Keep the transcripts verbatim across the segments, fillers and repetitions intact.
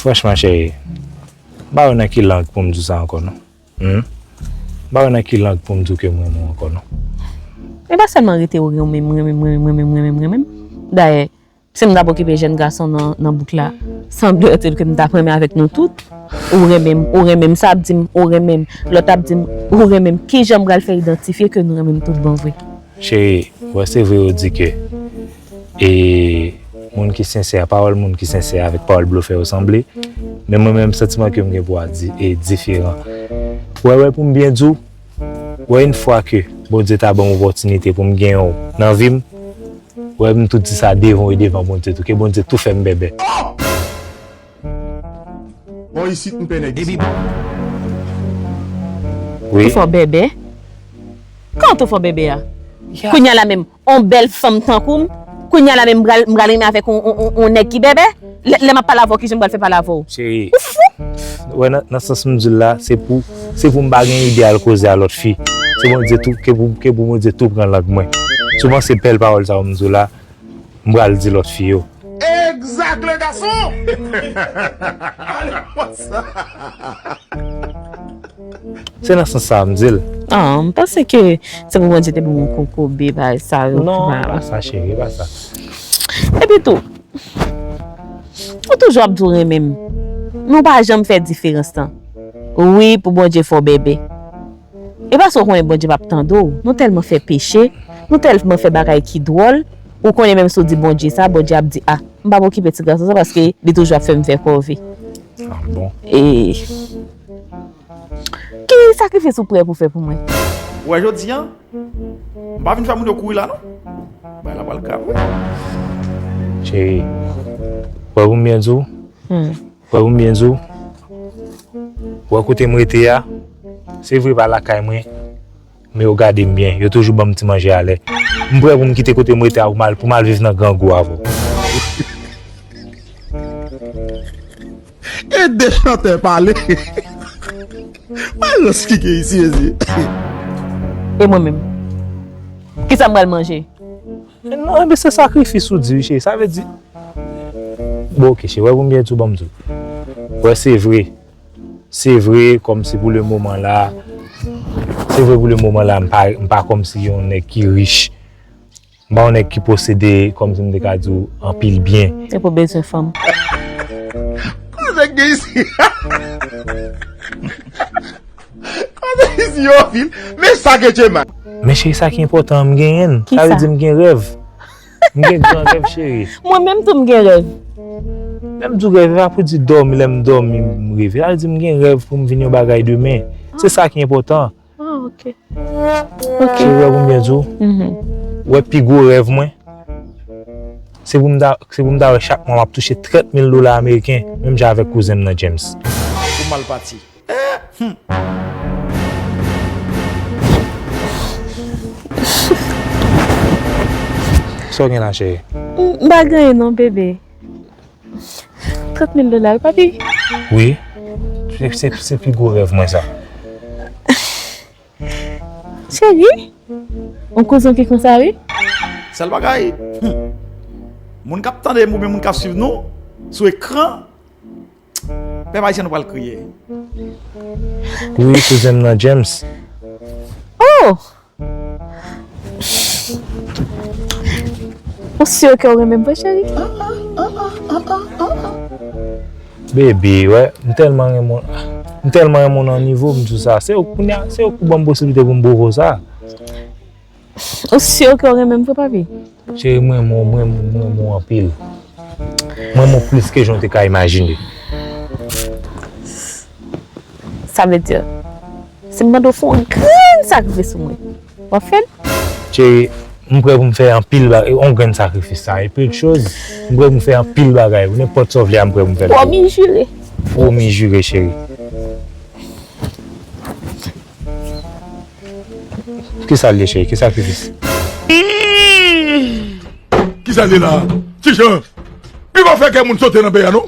Franchman, cheri, m pa wè nan ki lang pou m di w sa ankò, non. Hmm? M pa wè nan ki lang pou m di w ke m renmen w ankò, non. E pa sèlman rete ou renmen m, renmen m, renmen m, renmen m, renmen m, renmen m. Dayè, si m t ap okipe jèn gason nan, nan bouk la, sanble antre ke m t ap renmen avèk nou tout. Ou renmen m, ou renmen m, sa ap di m, ou renmen m, lòt ap di m, ou renmen m. Kijan m pral fè idantifye ke nou renmen m tout bon vre? Cheri, wè, se vre yo di ke, e, moun ki sensè, pawòl moun ki sensè avèk pawòl blofè yo sanble, men mwen menm, santiman ke m gen pou a di, e, diferan. Wè, wè, pou m byen di w, wè, yon fwa ke Bondye ta ban m opòtinite pou m genyen w nan vi m, wè, m tou di sa devan w e devan Bondye tou, ke Bondye tou fè m bèbè. Bon, isit, m pè nèg isit. Wi. Ou fè w bèbè? Kòman w fè w bèbè a? Kounye a la menm, on bèl fanm tankou m, kounye a la menm, m pral, m pral renmen avèk on, on, on, on nèg ki bèbè? Lè, lè m ap pale avè w, kijan m pral fè pale avè w? Cheri, ou fou? Wè, nan, nan sans m di l la, se pou, se pou m pa gen ide al koze a lòt fi. Se Bondye tou, ke pou, ke pou Bondye tou pran lang mwen. Si w panse bèl pawòl sa yo m di w la, m pral di lòt fi yo. Exact, le garçon! Ale konsa. Se nan sans sa a m di l. Ah, m panse ke se pou Bondye te ban mwen kokobe, bagay sa yo. Non, pa sa, cheri, pa sa. Epi tou, ou toujou ap di w renmen m. Men w pa janm fè diferans lan. Wi, pou Bondye fè w bèbè. E paske w konnen Bondye p ap tande w. Nou tèlman fè peche, nou tèlman fè bagay ki dwòl, ou konnen menm si w di Bondye sa, Bondye ap di, "Ah, m p ap okipe ti gason sa paske li toujou ap fè m fè kòve." Ah, bon. E ki sakrifis ou prè pou fè pou mwen? Ou wè jodi a, m pa vin fè moun yo kouri la, non. Bagay la pral grav, wi. Cheri, wè pou m byen di w, hmm. Wè pou m byen di w, wè kote m rete a, se vre pa lakay mwen, men yo gade m byen, yo toujou ban m ti manje alè. M prè pou m kite kote m rete a pou m al, pou m al viv nan grangou avè w. E de chantè pale. Pa rans ki gen isi, mezi. E mwen menm? Kisa m pral manje? Non, enben se sakrifis ou di wi, cheri. Sa vle di, bon, ok, cheri, wè pou m byen di w, ban m di w. Wè, se vre. Se vre, kòmsi pou le moman la, se vre pou le moman la, m pa, m pa kòmsi yon nèg ki rich. M pa yon nèg ki posede, kòmsi m te ka di w, anpil byen. E pou bezwen fanm. Koze k gen isi? Koze isi yo anpil. Men sa ke Tchema. Men cheri, sa ki enpòtan an, m genyen l. Sa vle di m gen rèv. M gen gran rèv, cheri. Mwen menm tou m gen rèv. Lè m di w rèv, e pa pou di dòmi, lè m dòmi, m reve. Sa vle di m gen rèv pou m vin yon bagay demen. Se sa ki enpòtan. Ah, ok. Ok. Cheri, wè pou m byen di w. Mhm. Wè pi gwo rèv mwen, se pou m ta, se pou m ta wè chak mwa m ap touche trant mil dola ameriken, menm jan avèk kouzen m nan James. Ou mal pati. Eh, hmm. Sa w gen la, cheri? M, m pa gen anyen non, bebe. Trant mil dola, wi, papi? Wi. Se, se, se pi gwo rèv mwen, sa. Cheri, yon kouzon ki konsa, wi. Sèl bagay, hmm, moun k ap tande m oubyen moun k ap swiv nou sou ekran, pèp ayisyen nou pral kriye. Wi, kouzen m nan James. Oh! Ou si ke w renmen m vre, cheri? Baby, wè, m tèlman renmen w, m tèlman renmen w nan nivo, m di w sa. Se ou, kounye a, se ou ki ban m posiblite pou m pwouve w sa. Ou si ke w renmen m vre, papi? Cheri, mwen, mwen, mwen, mwen, mwen anpil. Mwen, mwen plis ke jan w te ka imajine. Sa vle di, si m mande w fè yon grenn sakrifis pou mwen, w ap fè l? Cheri, m prè pou m fè anpil bagay, yon grenn sakrifis sa, e peu de chose, m prè pou m fè anpil bagay, nenpòt sa w vle a, m prè pou m fè l. Pwomi jire. Pwomi jire, cheri. Kisa l ye, cheri? Ki sakrifis? Kisa l ye la? Ti Jan, li pa fè kè moun sote nan bèy a, non?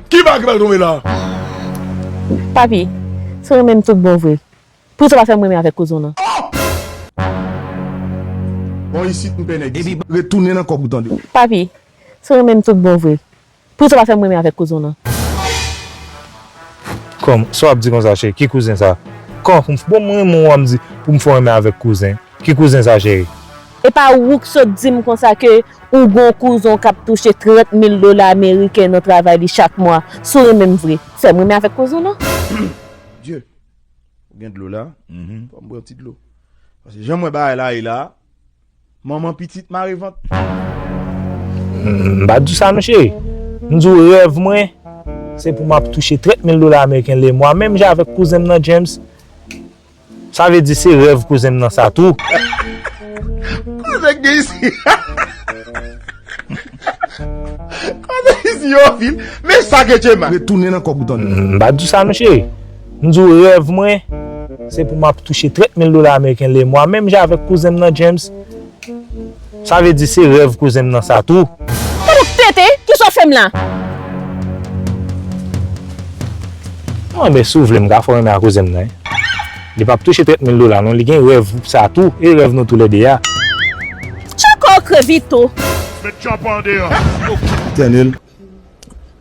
Ki bagay ki pral tonbe la? Papi, si w renmen m tout bon vre, poukisa w pa fè m renmen avèk kouzon nan? Oh! Bon, isit, m pè nèg isit. Retounen nan kòb ou, tande. Papi, si w renmen m tout bon vre, poukisa w pa fè m renmen avèk kouzon nan? Kòman, sa w ap di konsa, cheri? Ki kouzen sa? Kòman pou m, bon, mwen renmen w, w ap di pou m fè w renmen avèk kouzen. Ki kouzen sa, cheri? E pa ou k sot di m konsa ke ou gon kouzen w k ap touche trant mil dola ameriken nan travay li chak mwa. Si w renmen m vre, fè m renmen avèk kouzen w non. Dye, ou gen dlo la? Fò m bwè yon ti dlo. Paske jan m wè bagay la ye la, manman pitit mare vant. M pa di w sa non, cheri. M di w rèv mwen, se pou m ap touche trant mil dola ameriken le mwa, menm jan avèk kouzen m nan, James. Sa vle di se rèv kouzen m nan sa tou. Kouzen gen isi. Kouzen isi yo vil. Men sa ke Jema. Retounen nan kòb ou tande. M pa di w sa non, cheri. M di w rèv mwen, se pou m ap touche trant mil dola ameriken le mwa, menm jan avèk kouzen m nan, James. Sa vle di se rèv kouzen m nan sa tou. Kòman w tete? Kisa w fè m la? Bon, enben, si w vle, m ka fè w renmen ak kouzen m nan, wi. Li p ap touche trant mil dola non, li gen rèv sa tou, e rèv nou toulède a. Tchako krevito. Met tchapa andeyò. Etènèl.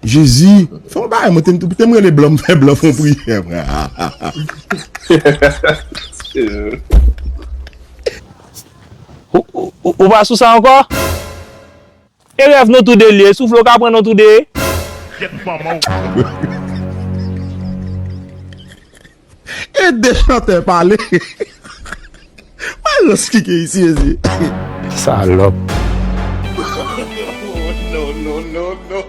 Jezi, fè yon bagay, mwen te m te m rele blan, m fè blan fè yon priyè, frè. Ou, ou, ou, ou pa sou sa ankò? E rèv nou tou de li ye, soufle w ka pran nou tou de. Gèt manman w. E de chantè pale. Mwen reskike isi, ezi. Salòp. No, no, no, no.